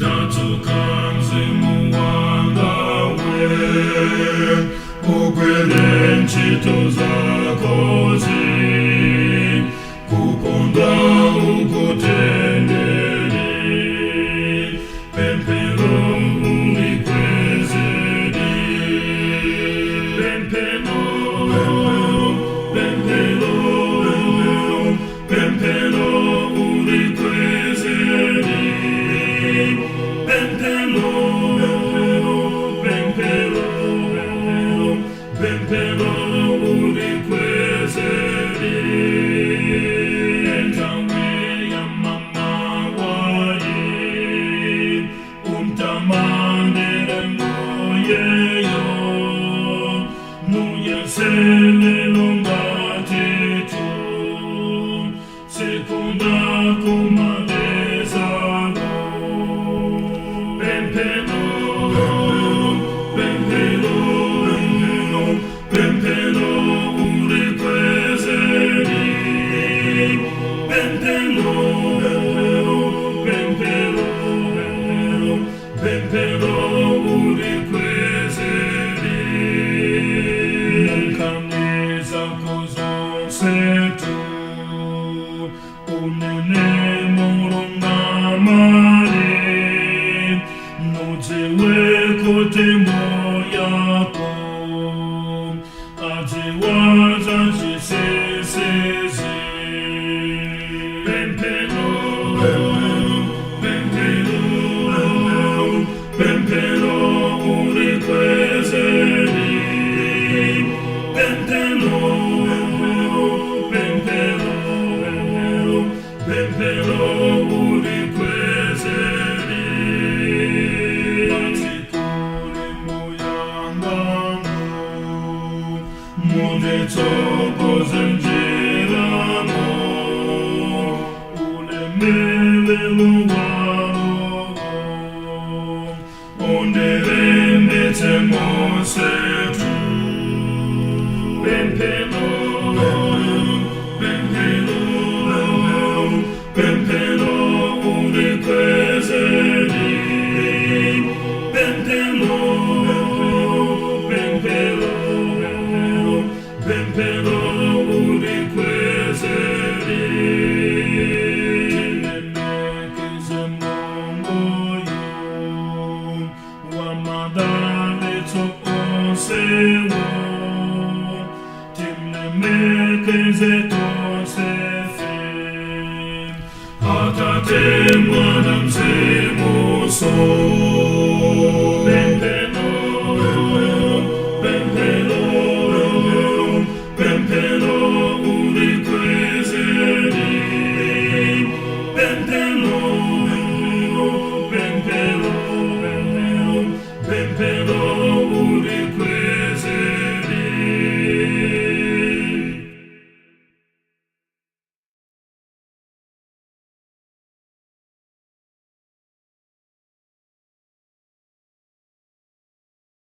Tadzuka mzimu wanga we, ugwire ntchito zakozi, kukonda ukutendere, pemphero ulikwezedi. Pemphero, pemphero, pemphero ulikwezedi. Pemphero, pemphero, pemphero ulikwezedi. Nthawi ya mamawa umtamandire Mbuyeyo, muyesele longatitu, sekunda kumalezalo. Pemphero, pemphero, pemphero ulikwezedi. Pemphero, pemphero, pemphero ulikwezedi. Munkhani zako zonsetu unene molungamadi, nudziwe kuti Mbuyako adziwa zachinsinsizi. Pemphero, pemphero, pemphero ulikwezedi. Pemphero, pemphero, pemphero ulikwezedi. Patsikuli Mbuyangamo, munditsogoze m'njiramo, ulemelero wanuwo undilimbitse monsetu. Pemphero, pemphero, pemphero ulikwezedi. Pemphero, pemphero, pemphero ulikwezedi. Tilemekeze Mulunguyo wamadalitso onsewo, timlemekeze tonsefe, Atate, Mwana, Mzimu so.